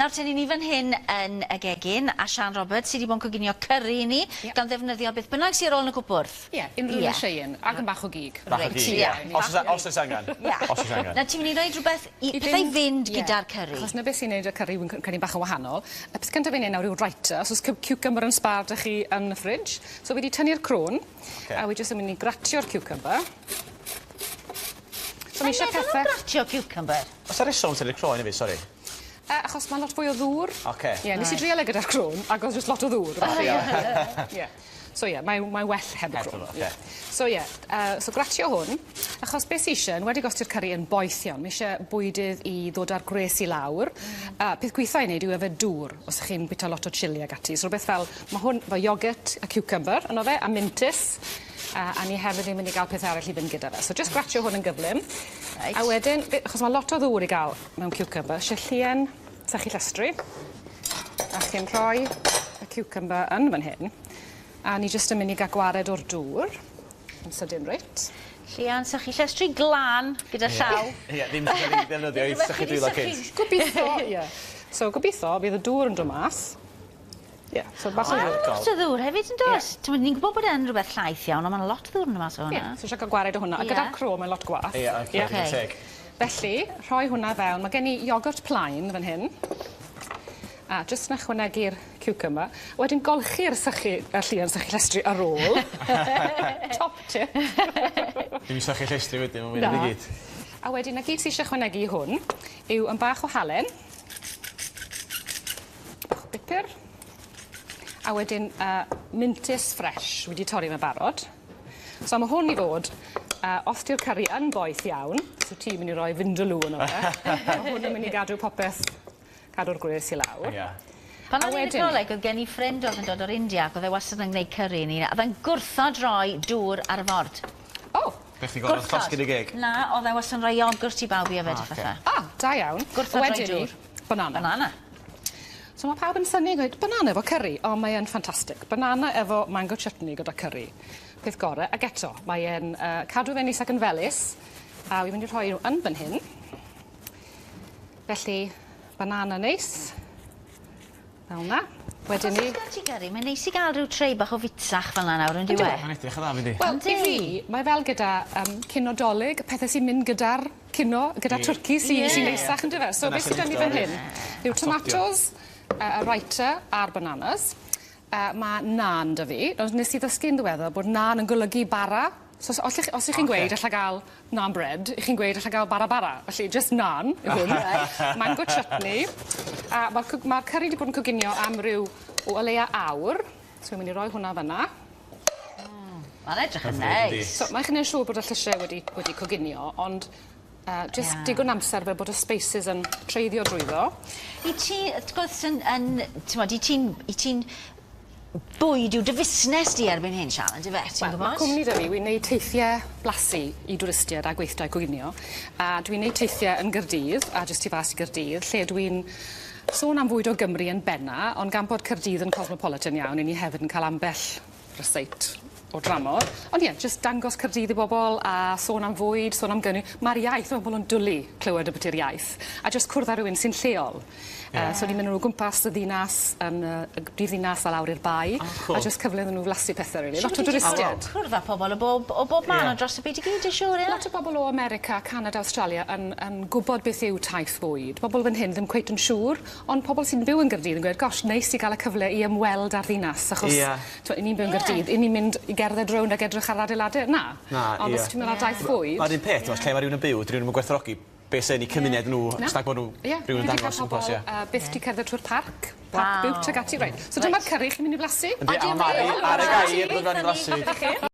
Nawr te, ni fan hyn yn y gegin, a Siân Roberts sy 'di bod yn coginio cyrri i ni, gan ddefnyddio beth bynnag sy ar ôl yn y cwpwrdd. Ie, unrhyw lysieuyn, ac yn bach o gig. Bach o gig, ie. Os oes os oes angen. Ie. Os oes angen. Nawr ti'n mynd i roid rhywbeth i... pethau i fynd gyda'r cyrri. Achos 'na beth sy'n neud y cyrri wi'n credu bach yn wahanol. Y peth cyntaf fi'n neud nawr yw raita, os o's cucumber yn sbâr 'da chi yn y fridge. So fi 'di tynnu'r crôn. Ocê. A wi jyst yn myn' i gratio'r cucumber. So ni isie Mae'n pethe... gratio cucumber? O's 'na reswm tynnu'r croen hefyd sori? Achos ma' lot fwy o ddŵr. Oce. Ie nes i drial e gyda'r crôn ag o'dd jyst lot o ddŵr felly ie. So ie mae mae well heb y crôn. Heb oce. So ie so gratio hwn achos be' sy isie enwedig os 'di'r cyrri yn boeth iawn ma' isie bwydydd i ddod â'r gwres i lawr. A peth gwitha i neud yw yfed dŵr os 'ych chi'n bita lot o chilli ag ati. So rwbeth fel ma' hwn efo yoghurt a cucumber yno fe a mintys a ni hefyd yn mynd i ga'l peth arall i fynd gyda fe. So jyst gratio hwn yn gyflym. Reit. A wedyn be- achos ma' lot o ddŵr i ga'l mewn cucumber isie llien sychu llestri a chi'n rhoi y cucumber yn fan hyn a ni jyst yn myn' i ga'l gwared o'r dŵr yn sydyn reit. Llian sychu llestri glân gyda llaw. Ie ddim 'di ca'l 'i ddefnyddio i sychu dwylo cynt. Gobitho ie. So gobitho bydd y dŵr yn do' mas. Ie so bach o ddŵr. Ma'n lot o ddŵr hefyd yndos? Ie. T'mod ni'n gwbo bod e yn rwbeth llaith iawn on' ma'n lot o ddŵr yn do' mas o hwnna. Ie so isio ca'l gwared o hwnna. Ie. A gyda'r cro mae lot gwath. Ie oce digon teg. Felly rhoi hwnna fewn ma' gen i iogyrt plaen fan hyn. A jyst yn ychwanegu'r cucumber. Wedyn golchi'r sychu y llian sychu llestri ar ôl. Top tip. Dim sychu llestri wedyn ma'n mynd i gyd. A wedyn 'na gyd sy isie ychwanegu i hwn yw yn bach o halen. Bach o bupur. A wedyn mintys ffres wi 'di torri fe barod. So ma' hwn i fod os 'di'r cyrri yn boeth iawn, so ti'n myn' i roi vindaloo yno fe. Ma' hwn yn myn' i gadw popeth cadw'r gwres i lawr. Ie. Pan o'n i'n y coleg o'dd gen i ffrind o'dd yn dod o'r India ac o'dd e wastad yn gneud cyrri i ni a o'dd e'n gwrthod roi dŵr ar y ford. O! Be' chdi gorod llosgi dy geg? Na o'dd e wastad yn roi iogyrt i bawb i yfed a phethe. O da iawn. Gwrthod roi dŵr. Banana. Banana. So ma' pawb yn synnu gweud banana efo cyrri o mae e'n ffantastic. Banana efo mango chutney gyda cyrri. Peth gore ag eto mae e'n cadw fe'n neis ac yn felys a wi mynd i rhoi n'w yn fan hyn. Felly banana neis. Fel 'na. Wedyn 'ny... Os o's gen ti gyrri mae'n neis i ga'l ryw tray bach o fitsach fel 'na nawr on'd yw e? Ma'n edrych yn dda fyndi? Wel i fi mae fel gyda cino 'Dolig pethe sy'n mynd gyda'r cino gyda twrci sy sy neisach on'd yfe? So beth sy 'da ni fan hyn yw tomatos y raita a'r bananas. Ma' naan 'da fi. Nawr nes i ddysgu'n ddiweddar bod naan yn golygu bara. So os os 'ych os 'ych chi'n gweud allai ga'l naan bread 'ych chi'n gweud allai ga'l bara bara. Felly jyst naan yw hwn. Mango chutney. A ma'r cw- ma'r cyrri 'di bod yn coginio am ryw o o leia awr. So wi myn' i roi hwnna fan 'na. Ma'n edrych yn neis. So ma' chi neu' siŵr bod y llysie wedi wedi coginio ond jyst digon amser fel bod y spices yn treiddio drwyddo. I ti wrth gwrs yn yn t'mod 'yt ti'n 'yt ti'n bwyd yw dy fusnes di erbyn hyn Siân on'd yfe? Ti'n Wel ma' gwbod? cwmni 'da fi wi'n neud teithie blasu i dwristied a gweithdai coginio a dwi'n neud teithie yn Gyrdydd a jyst tu fas i Gyrdydd lle dwi'n sôn am fwyd o Gymru yn benna ond gan bod Cyrdydd yn cosmopolitan iawn 'yn ni hefyd yn ca'l ambell ryseit o dramor. Ond ie jyst dangos Cyrdydd i bobol a sôn am fwyd sôn am gynni- ma'r iaith ma' pobol yn dwli clywed abytu'r iaith a jyst cwrdd â rywun sy'n lleol. Ie. So ni'n myn' o gwmpas y ddinas yn y brifddinas a lawr i'r bae. O cŵl. A jyst cyfle iddyn nhw flasu pethe rili. Lot o dwristied. Cwrdd â pobol o bob o bob man o dros y byd i gyd dwi'n siŵr ie? Lot o bobol o America, Canada, Australia yn yn gwbod beth yw taith fwyd. Bobol fan hyn ddim cweit yn siŵr ond pobol sy'n byw yn Gyrdydd yn gweud gosh neis i ga'l y cyfle i ymweld â'r ddinas achos t'mo' 'yn ni'n byw yn Gyrdydd 'yn ni'n mynd i gerdded rownd ag edrych ar adeilade? Na. Na ie. Ond os ti'n mynd ar daith fwyd... Ma'r un peth t'mo' lle ma' rywun yn byw 'di rywun 'im yn gwerthfawrogi be' sy yn 'u cymuned nhw os nag bo' nhw rywun yn dangos o gwmpas ie. Byth 'di cerdded trwy'r parc. Parc Bute ag ati reit. So dyma'r cyrri chi'n mynd i flasu. Yndi a ma' Mari ar y gair i flasu.